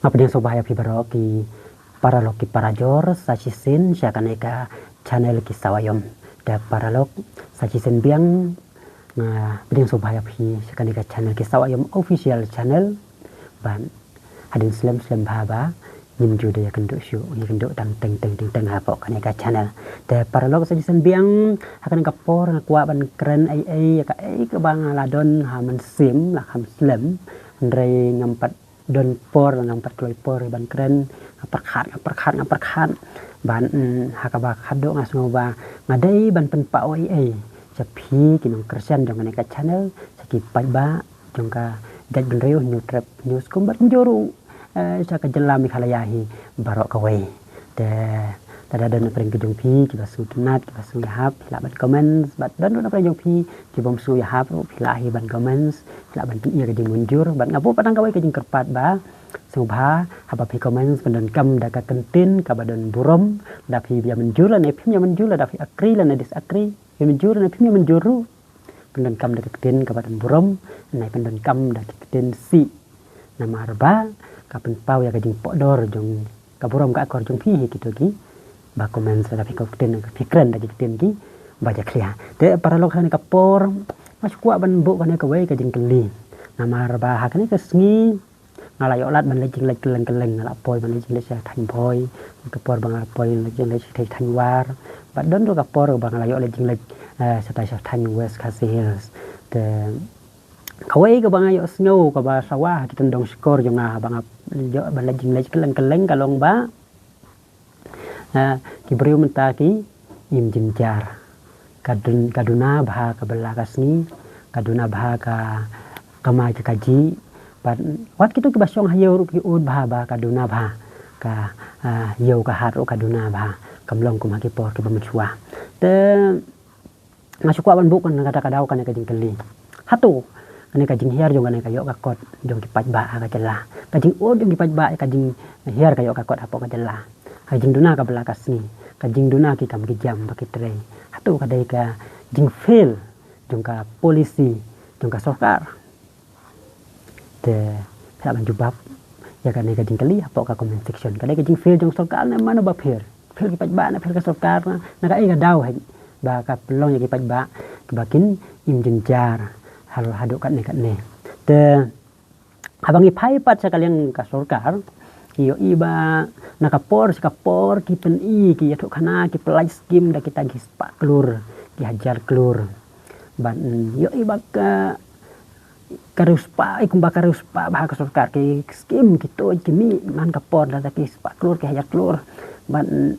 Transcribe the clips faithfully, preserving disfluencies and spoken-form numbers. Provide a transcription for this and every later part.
Nga pdiang sngewbha ïa phi baroh ki paralok ki parajor sa shisien sha kane ka channel Ki Sawa Ïom. Te paralok sa shisien biang nga pdiang sngewbha ïa phi sha kane ka channel Ki Sawa Ïom official channel. Ban hadien slem slem bha ba ngim ju da ïakynduh shuh, ïakynduh tang teng teng teng teng hapoh kane ka channel. Te paralok sa shisien biang ha kane ka por nga kwah ban kren ei ei ïa kaei kaba nga la don ha mynsiem la kham slem. Hynrei ngam pat don por la ngam pat kloi por ban kren, nga pyrkhat nga pyrkhat nga pyrkhat ban, mm, ha kaba khadduh nga sngew ba nga dei ban pynpaw ei ei sha phi ki nongkyrshan jong kane ka channel, sha ki paidbah jong ka jaitbynriew Hynñiewtrep Hynñiewskum bad kumjuh ruh, eh, sha ka jylla Meghalaya hi baroh kawei. Te lada don na pdeng ki jong phi kiba sngewtynnat kiba sngewïahap, phi lah ban comments, bad don ruh na pdeng jong phi kibym sngewïahap ruh phi lah hi ban comments, phi lah ban pyni ka jingmynjur. Bad nga buh pat tang kawei ka jingkyrpad ba sngewbha haba phi comments pyndonkam da ka kyntien kaba don burom, lada phi ïa mynjur lane phim ïa mynjur, lada phi agree lane disagree, phi mynjur lane phim ïa mynjur ruh, pyndonkam da ka ktien kaba don burom, ne pyndonkam da ka ktien sih. Namar ba ka pynpaw ïa ka jingpohdor jong ka burom ka akor jong phi hi kito kiba comments lada phi kren, phi kren da ki ktien kiba jakhlia. Te paralok ha kane ka por nga shu kwah ban buh kane kawei ka jingkylli. Namar ba ha kane ka sngi nga la ïoh lad ban leit jingleit kylleng kylleng, nga la poi ban leit jingleit sha thaiñ Bhoi, ka por ba nga la poi leit jingleit sha thaiñ War, bad don ruh ka por ba nga la ïoh leit jingleit, eh, sha thaiñ, sha thaiñ West Khasi Hills. Te kawei kaba nga ïohsngew kaba sawa ha ki tyndong shkor jong nga ba nga ïoh ban leit jingleit kylleng kylleng ka long ba, eh, ki briew mynta ki im jynjar. Ka dun, ka duna bha ka bylla ka sngi, ka duna bha ka kamai ka kajih. Bad wat kito kiba shong ha ïew ruh ki ud bha ba ka duna bha ka, ah, ïew ka hat ruh ka duna bha, kam long kum ha ki por kiba mynshuwa. Te nga shu kwah ban buh kane kata ka daw kane ka jingkylli. Hato kane ka jinghiar jong kane ka ïoh ka kot jong ki paidbah ha ka jylla, ka jingud jong ki paidbah ka jinghiar ka ïoh ka kot hapoh ka jylla, ka jingduna ka bylla ka sngi, ka jingduna ki kam ki jam ba ki trei, hato ka dei ka jingfail jong ka policy jong ka sorkar? Te phi lah ban jubab ïa kane ka jingkylli hapoh ka comment section. Ka dei ka jingfail jong sorkar ne mano ba fail? Fail ki paidbah ne fail ka sorkar? Na, na kaei ka daw hi ba ka pynlong ïa ki paidbah kiba kin im jynjar haduh katne katne? Te haba ngi phai pat sha ka liang ka sorkar, ngi ïohi ba na ka por sha ka por ki pyni, ki ïathuhkhana, ki pynlait skim da kita ki spah klur, ki hajar klur. Bad, mm, ïohi ba ka ka riewspah, eh, kumba ka riewspah bha ka sorkar, ki skim ki tuid ki mih man ka por, lada ki spah klur ki hajar klur. Bad, mm,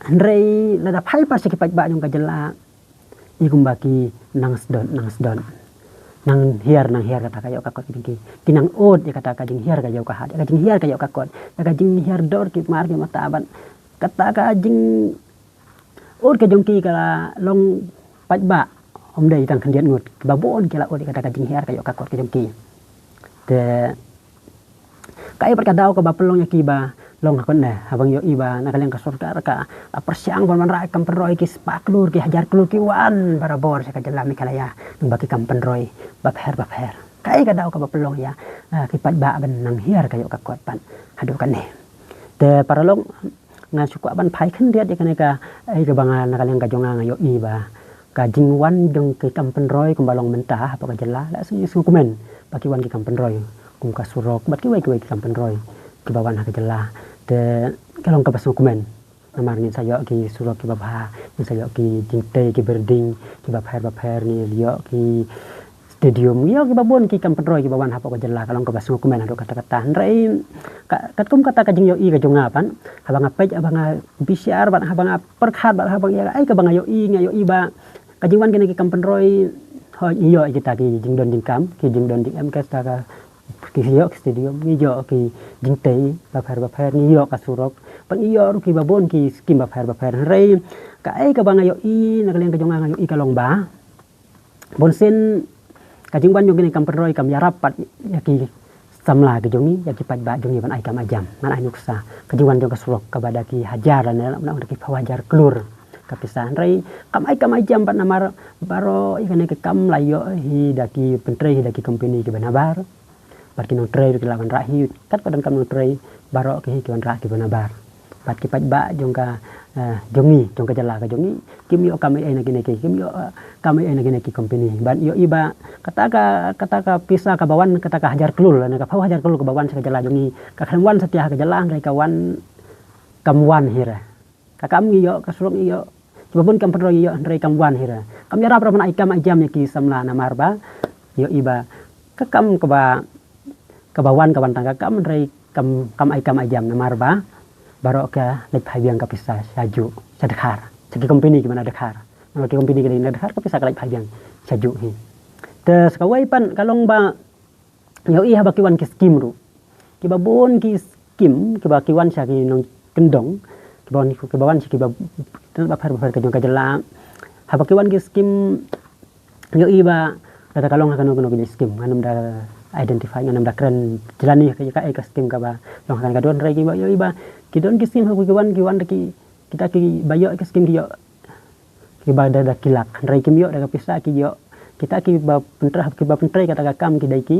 hynrei lada phai pat sha ki paidbah jong ka jylla, i kumba ki nang sdot nang sdot, nang hiar nang hiar kata ka ïoh ka kot ki jong ki. Ki nang ud ïa kata ka jinghiar ka ïoh ka hat, ïa ka jinghiar ka ïoh ka kot, ïa ka jinghiar dor ki mar ki mata. Bad kata ka jing ud ka jong ki ka la long paidbah, ym dei tang khyndiat ngut, kiba bun ki la ud ïa kata ka jinghiar ka ïoh ka kot ka jong ki. Te kaei pat ka daw kaba pynlong ïa ki ba long ha kot ne, haba ngi ïohi ba na ka liang ka sorkar ka la pyrshang ban wanrah kam pynroi, ki spah klur ki hajar klur ki wan barabor sha ka jylla Meghalaya, namar ki kam pynroi bapher bapher. Kaei ka daw kaba pynlong ïa, ah, ki paidbah ban nang hiar ka ïoh ka kot pat haduh katne? Te paralok, nga shu kwah ban phai khyndiat ïa kane ka, eh, kaba nga na ka liang ka jong nga nga ïohi ba ka jingwan jong ki kam pynroi kumba long mynta hapoh ka jylla, la shu sngewkmen ba ki wan ki kam pynroi kum ka surok bad kiwei kiwei ki kam pynroi kiba wan ha ka jylla. Te ka long kaba sngewkmen. Namar ngin sa ïoh ki surok kiba bha, ngin sa ïoh ki jingtei ki building kiba pher bapher, ngin ïoh ki stadium, ïoh kiba bun ki kam pynroi kiba wan hapoh ka jylla, ka long kaba sngewkmen haduh katta katta. Hynrei ka, katkum kata ka jingïohi ka jong nga pat, haba nga peit, haba nga bishar bad haba nga pyrkhat bad haba nga ïa, ai kaba nga ïohi, nga ïohi ba ka jingwan kine ki kam pynroi, hooid, ngi ïoh kita ki jingdon jingkam, ki jingdon jingem, kita ka, ki ïoh ki stadium, ngi ïoh ki jingtei bapher bapher, ngi ïoh ka surok, bad ngi ïoh ruh kiba bun ki skim bapher bapher. Hynrei kaei kaba nga ïohi na ka liang ka jong nga, nga ïohi ka long ba bunsien ka jingwan jong kine ki kam pynroi kam ïarap pat ïa ki samla ki jong ngi, ïa ki paidbah jong ngi ban ai kam ai jam, ban ai nuksa. Ka jingwan jong ka surok kaba da ki hajar lane da ki phew hajar klur ka pisa, hynrei kam ai kam ai jam pat namar baroh ïa kane ka kam la ïoh hi da ki, pyntrei hi da ki company kiba nabar. Bad ki nongtrei ruh ki la wanrah hi, katba donkam nongtrei, baroh ki hi ki wanrah kiba nabar. Bad ki paidbah jong ka, eh, jong ngi, jong ka jylla ka jong ngi, kim ïoh kam ei ei na kine ki, kim ïoh, eh, kam ei ei na kine ki company. Bad ïohi ba kata ka, kata ka pisa kaba wan, kata ka hajar klur, lane ka phew hajar klur kaba wan sha ka jylla jong ngi, ka khlem wan satia ha ka jylla, hynrei ka wan kam wan hi re. Ka kam ngi ïoh, ka surok ngi ïoh, kiba bun kam pynroi ngi ïoh, hynrei kam wan hi re. Kam ïarap ruh ban ai kam ai jam ïa ki samla namar ba ïohi ba ka kam kaba, kaba wan, ka wan tang ka kam, hynrei kam, kam ai kam ai jam namar ba baroh ka leit phai biang ka pisa shajuh, sha Dkhar, sha ki company kiba na Dkhar. Namar ki company kiba na Dkhar ka pisa ka leit phai biang shajuh hi. Te sa kawei pat ka long ba ïohi haba ki wan ki skim ruh, kiba bun ki skim kiba ki wan sha ki nongkyndong, kiba wan, kiba wan sha kiba, bapher bapher ka jong ka jylla. Haba ki wan ki skim, ïohi ba lada ka long ha kano kano ki skim, ngan ym da identify, ngan ym da kren jylla ne ka, ka, ka skim kaba long ha kano ka don, hynrei kiba ïohi ba ki don ki skim, haba ki wan, ki wan da ki, kita kiba ïoh ki skim ki ïoh kiba da, da ki lak, hynrei kim ïoh da ka pisa, ki ïoh, kita kiba pyntrei, kiba pyntrei kata ka kam ki dei ki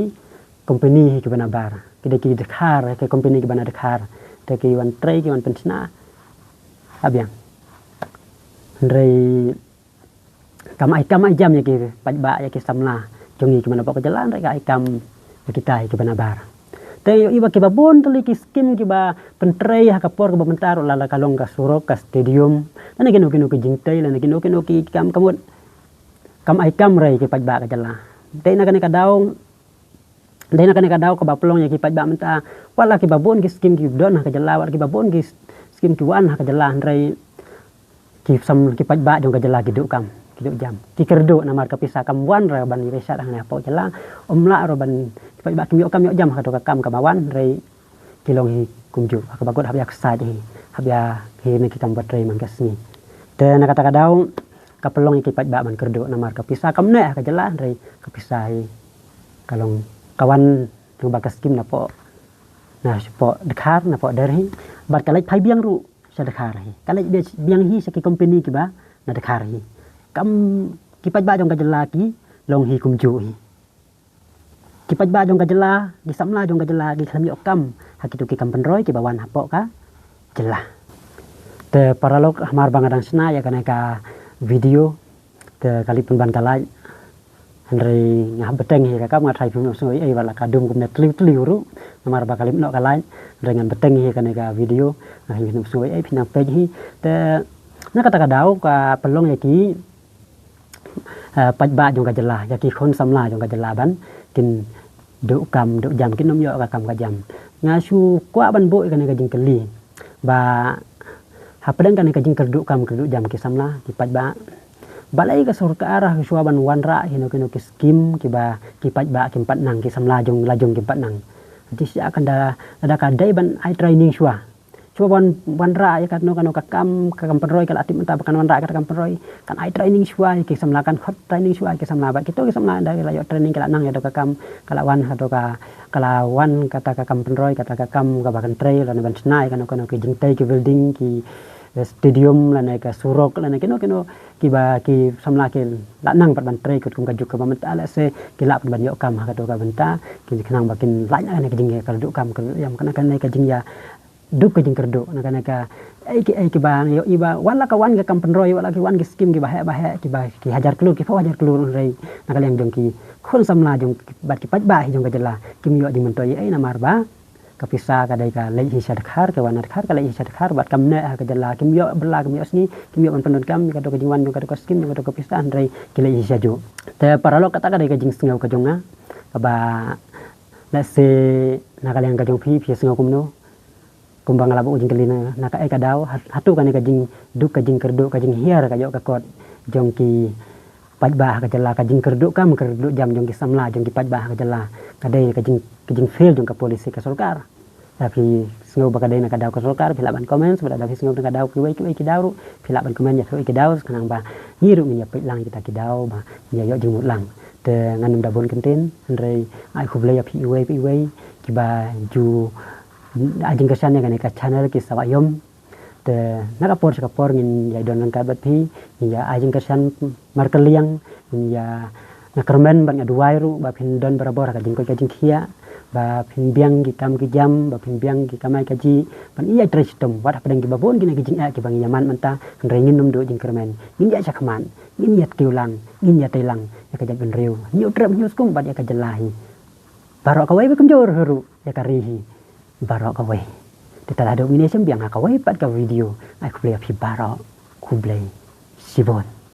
company kiba nabar, ki dei ki Dkhar, ki company kiba na Dkhar. Te ki wan trei, ki wan pynshna ha biang. Hynrei kam ai kam ai jam ïa ki paidbah, ïa ki samla jong ngi kiba na pok ka jylla, hynrei ka ai kam ïa kita hi kiba nabar. Te ïohi ba kiba bun tylli ki skim kiba pyntrei ha ka por kaba mynta ruh, lada ka long ka surok, ka stadium, lane kino kino ki jingtei, lane kino kino ki kam kamut, kam ai kam re ïa ki paidbah ka jylla. Te na kane ka daw, te na kane ka daw kaba pynlong ïa ki paidbah mynta, wat la kiba bun ki skim ki don ha ka jylla, wat la kiba bun ki skim ki wan ha ka jylla, hynrei ki sam, ki paidbah jong ka jylla ki duh kam, ki duh jam, ki kyrduh namar ka pisa kam wan ruh ban ïa pisa hangne hapoh jylla. Ym lah ruh ban, ki paidbah kim ïoh kam ïoh jam ha kato ka kam kaba wan, hynrei ki long hi kumjuh, ha kaba kut hap ïa ksaid hi, hap ïa hi ne ki kam ba trei man ka sngi. Te na kata ka daw ka pynlong ïa ki paidbah ban kyrduh namar ka pisa kam neh ha ka jylla, hynrei ka pisa hi ka long, ka wan lyngba ka skim napoh, na shapoh Dkhar, napoh Delhi, bad ka leit phai biang ruh sha Dkhar hi, ka leit biang hi sha ki company kiba na Dkhar hi. Kam, ki paidbah jong ka jylla ki long hi kumjuh hi. Ki paidbah jong ka jylla, ki samla jong ka jylla ki khlem ïoh kam ha kito ki kam pynroi kiba wan hapoh ka jylla. Te paralok, hamar ba nga dang shna ïa kane ka video, te ka lip pynban ka like, hynrei nga hap bteng hi ka kam, nga tharai phin ym sngew ei ei ba la ka dum kumne tliw tliw ruh, namar ba ka lip noh ka like, hynrei ngan bteng hi kane ka video, nga tharai phin ym sngew ei ei, phin nang peit hi. Te na kata ka daw ka pynlong ïa ki, eh, paidbah jong ka jylla, ïa ki khun samla jong ka jylla ban kin duh kam duh jam, kin ym ïoh ka kam ka jam. Nga shu kwah ban buh ïa kane ka jingkylli ba hapdeng kane ka jingkyrduh kam kyrduh jam ki samla, ki paidbah, balei ka sorkar ha shuwa ban wanrah ïa kino kino ki skim kiba ki paidbah kim pat nang, ki samla jong la jong kim pat nang. Hynrei shisha kan da, lada ka dei ban ai training shuwa, shuwa ban wanrah ïa kano kano ka kam, ka kam pynroi ka la tip mynta ba kan wanrah ïa ka kam pynroi, kan ai training shuwa ïa ki samla, kan khot training shuwa ïa ki samla, bad kito ki samla da la ïoh training ka la nang ïa kato ka kam, ka la wan ha kato ka, ka la wan kata ka kam pynroi, kata ka kam kaba kan trei lane ban shna ïa kano kano ki jingtei, ki building, ki, eh, stadium lane ka surok lane kino kino kiba ki samla ki la nang pat ban trei katkum ka juk kaba mynta, lehse ki lah pat ban ïoh kam ha kato ka bynta, ki khnang ba kin lait na kane ka jingïakyrduh kam kyrduh jam, kane, kane ka jingïa duk ka jingkyrduh, na kane ka, ei ki, ei kiba ïohi ba wat la ka wan ka kam pynroi, wat la ki wan ki skim kiba heh ba heh, kiba ki hajar klur, ki phew hajar klur, hynrei na ka liang jong ki khun samla jong ki, bad ki paidbah hi jong ka jylla kim ïoh jingmyntoi ei ei namar ba ka pisa ka dei ka leit hi sha Dkhar, ka wan na Dkhar, ka leit hi sha Dkhar, bad kam neh ha ka jylla, kim ïoh bylla, kim ïoh sngi, kim ïoh ban pyndonkam ïa kato ka jingwan jong kato ka skim, jong kato ka pisa, hynrei ki leit hi shajuh. Te paralok, kata ka dei ka jingsngew ka jong nga, kaba lehse na ka liang ka jong phi, phi sngew kumno? Kumba nga la buh jingkylli na, na kaei ka daw, ha-, hato kane ka jingduk, ka jingkyrduh, ka jinghiar ka ïoh ka kot jong ki paidbah ha ka jylla, ka jingkyrduh kam kyrduh jam jong ki samla jong ki paidbah ha ka jylla, ka dei ka jing, ka jingfail jong ka policy ka sorkar. Lada phi sngew ba ka dei na ka daw ka sorkar, phi lah ban comment, bad lada phi sngew na ka daw kiwei kiwei ki daw ruh, phi lah ban comment ïa kiwei ki daw, khnang ba ngi ruh ngin ïa peit lang kita ki daw, ba ngin ïa ïoh jingmut lang. Te ngan ym da bun kyntien, hynrei ai khublei ïa phi iwei pa iwei kiba ju ai jingkyrshan ïa kane ka channel Ki Sawa Ïom. Te na ka por sha ka por ngin ïa don ryngkat bad phi, ngin ïa ai jingkyrshan markylliang, ngin ïa, nga kyrmen bad nga duwai ruh ba phin don barabor ha ka jingkoit ka jingkhiah, ba phin biang ki kam ki jam, ba phin biang ki kamai kajih, ban ïai trei shitom, wat hapdeng kiba bun kine ki jingeh kiba ngi ïa mad mynta, hynrei ngin nym duh jingkyrmen, ngin ïa shakmat, ngin ïa tiew lang, ngin ïa tei lang ïa ka jaitbynriew, hynñiew trep hynñiew skum bad ïa ka jylla hi. Baroh kawei ba kumjuh ruh ïa ka ri hi. Baroh kawei. Te ta la duh ngin ïa shem biang ha kawei pat ka video. Ai khublei ïa phi baroh. Khublei shibun.